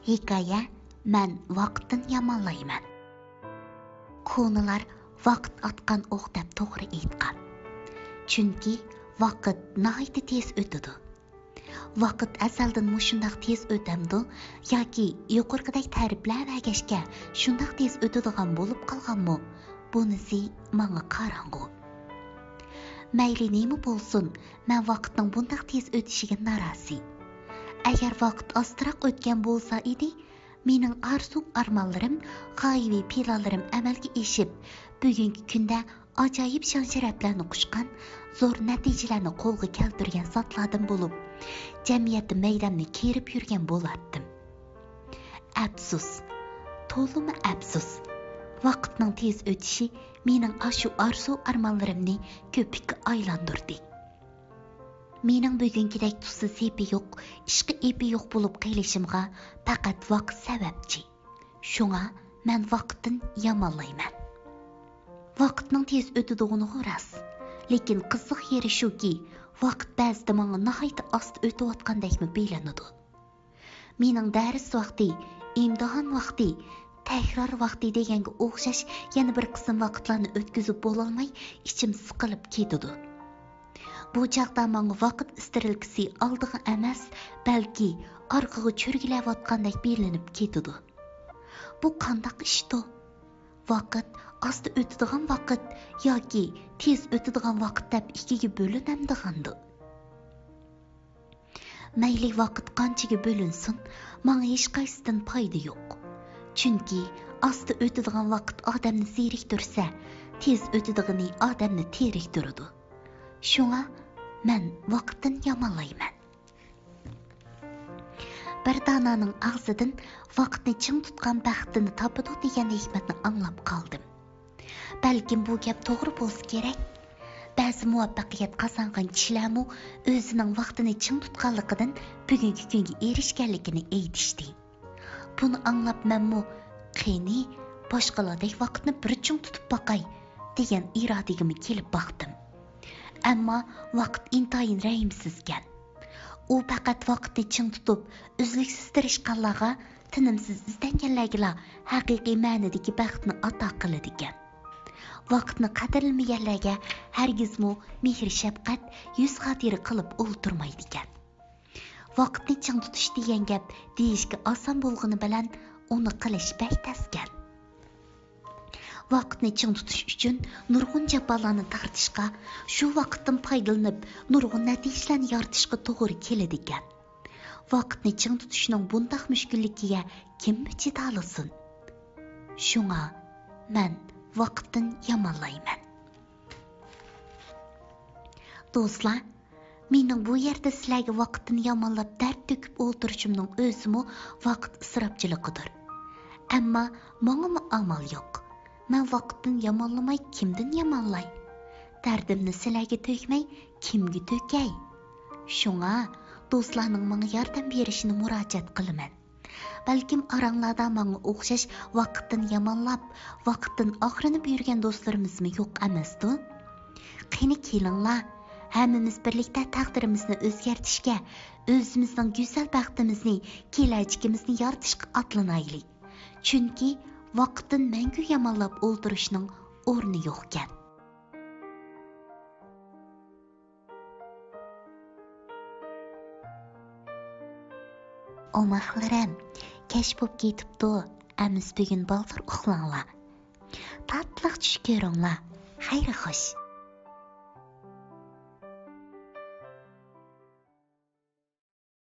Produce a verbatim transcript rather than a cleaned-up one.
ھېكايە، مەن ۋاقىتتىن يامانلايمەن. كونىلار ۋاقىت ئاتقان ئوق دەپ توغرا ئېيتقان. چۈنكى ۋاقىت ناھايىتى تېز ئۆتىدۇ. ۋاقىت ئەزەلدىن مۇشۇنداق تېز ئۆتەمدۇ ياكى يۇقىرىقىدەك تەرىپلەۋەرگەچكە شۇنداق تېز ئۆتىدىغان بولۇپ قالغانمۇ؟ بۇنىسى ماڭا قاراڭغۇ. مەيلى نېمە بولسۇن، مەن ۋاقىتنىڭ بۇنداق تېز ئۆتۈشىگە نارازى. ئەگەر ۋاقىت ئاستىراق ئۆتكەن بولسا ئىدى، مېنىڭ ئارزۇ-ئارمانلىرىم، غايىۋى پىلانلىرىم ئەمەلگە ئېشىپ، بۈگۈنكى كۈندە ئاجايىپ شان-شەرەپلەرنى قۇچقان، زور نەتىجىلەرنى قولغا كەلتۈرگەن زاتلاردىن بولۇپ، جەمئىيەتتە مەيدەمنى كېرىپ يۈرگەن بولاتتىم. ئەپسۇس، تولىمۇ ئەپسۇس. ۋاقىتنىڭ تېز ئۆتۈشى مېنىڭ ئاشۇ ئارزۇ-ئارمانلىرىمنى كۆپۈككە ئايلاندۇردى. مېنىڭ بۈگۈنكىدەك تۇزسىز سېپى يوق، ئىشقا ئېپى يوق بولۇپ قېلىشىمغا پەقەت ۋاقىت سەۋەبچى. شۇڭا مەن ۋاقىتتىن يامانلايمەن. ۋاقىتنىڭ تېز ئۆتىدىغىنىغۇ راست. لېكىن قىزىق يېرى شۇكى، ۋاقىت بەزىدە ماڭا ناھايىتى ئاستا ئۆتۈۋاتقاندەكمۇ بىلىنىدۇ. مېنىڭ دەرس ۋاقتى، ئىمتىھان ۋاقتى، تەكرار ۋاقتى دېگەنگە ئوخشاش يەنە بىر قىسىم ۋاقىتلارنى ئۆتكۈزۈپ بولالماي، ئىچىم سىقىلىپ كېتىدۇ. بۇ چاغدا ماڭا ۋاقىت ئىسترېلكىسى ئالدىغا ئەمەس، بەلكى ئارقىغا چۆرگىلەۋاتقاندەك بىلىنىپ كېتىدۇ. بۇ قانداق ئىشتۇ؟ ۋاقىت ئاستا ئۆتىدىغان ۋاقىت ياكى تېز ئۆتىدىغان ۋاقىت دەپ ئىككىگە بۆلۈنەمدىغاندۇ؟ مەيلى ۋاقىت قانچىگە بۆلۈنسۇن، ماڭا ھېچقايسىدىن پايدا يوق. چۈنكى ئاستا ئۆتىدىغان ۋاقىت ئادەمنى زېرىكتۈرسە، تېز ئۆتىدىغىنى ئادەمنى تېرىكتۈرىدۇ. شۇڭا مەن ۋاقىتتىن يامانلايمەن. بىر دانانىڭ ئاغزىدىن «ۋاقىتنى چىڭ تۇتقان بەختىنى تاپىدۇ» دېگەن ھېكمەتنى ئاڭلاپ قالدىم. بەلكىم بۇ گەپ توغرا بولسا كېرەك. بەزى مۇۋەپپەقىيەت قازانغان كىشىلەرمۇ ئۆزىنىڭ ۋاقتىنى چىڭ تۇتقانلىقىدىن بۈگۈنكى كۈنگە ئېرىشكەنلىكىنى ئېيتىشتى. بۇنى ئاڭلاپ مەنمۇ «قېنى، باشقىلاردەك ۋاقىتنى بىر چىڭ تۇتۇپ باقاي» دېگەن ئىرادىگىمۇ كېلىپ باقتىم. ئەمما ۋاقىت ئىنتايىن رەھىمسىزكەن. ئۇ پەقەت ۋاقىتنى چىڭ تۇتۇپ، ئۈزلۈكسىز تىرىشقانلارغا، تىنىمسىز ئىزدەنگەنلەرگىلا ھەقىقىي مەنىدىكى بەختنى ئاتا قىلىدىكەن. ۋاقىتنى قەدىرلىمىگەنلەرگە ھەرگىزمۇ مېھىر-شەپقەت، يۈز-خاتىرە قىلىپ ئولتۇرمايدىكەن. ۋاقىتنى چىڭ تۇتۇش دېگەن گەپ دېيىشكە ئاسان بولغىنى بىلەن، ئۇنى قىلىش بەك تەسكەن. ۋاقىتنى چىڭ تۇتۇش ئۈچۈن نۇرغۇن جاپالارنى تارتىشقا، شۇ ۋاقىتتىن پايدىلىنىپ، نۇرغۇن نەتىجىلەرنى يارىتىشقا توغرا كېلىدىكەن. ۋاقىتنى چىڭ تۇتۇشنىڭ بۇنداق مۈشكۈللۈكىگە كىممۇ چىدالىسۇن؟ شۇڭا مەن ۋاقىتتىن يامانلايمەن. دوستلار، مېنىڭ بۇ يەردە سىلەرگە ۋاقىتتىن يامانلاپ دەرد تۆكۈپ ئولتۇرۇشۇمنىڭ ئۆزىمۇ ۋاقىت ئىسراپچىلىقىدۇر. ئەمما ماڭىمۇ ئامال يوق. مەن ۋاقىتتىن يامانلىماي كىمدىن يامانلاي؟ دەردىمنى سىلەرگە تۆكمەي كىمگە تۆكەي؟ شۇڭا دوستلارنىڭ ماڭا ياردەم بېرىشىنى مۇراجىئەت قىلىمەن. بەلكىم ئاراڭلاردا ماڭا ئوخشاش ۋاقىتتىن يامانلاپ، ۋاقىتتىن ئاغرىنىپ يۈرگەن دوستلىرىمىزمۇ يوق ئەمەستۇ؟ قېنى كېلىڭلار، ھەممىمىز بىرلىكتە تەقدىرىمىزنى ئۆزگەرتىشكە، ئۆزىمىزنىڭ گۈزەل بەختىمىزنى، كېلەچىكىمىزنى يارىتىشقا ئاتلىنايلى. چۈنكى ۋاقىتتىن مەڭگۈ يامانلاپ ئولتۇرۇشنىڭ ئورنى يوقكەن. ئوماقلىرىم، كەچ بوپ كېتىپتۇ، ئەمىسە بۈگۈن بالدۇر ئۇخلاڭلار. تاتلىق چۈش كۆرۈڭلار. خەير خوش.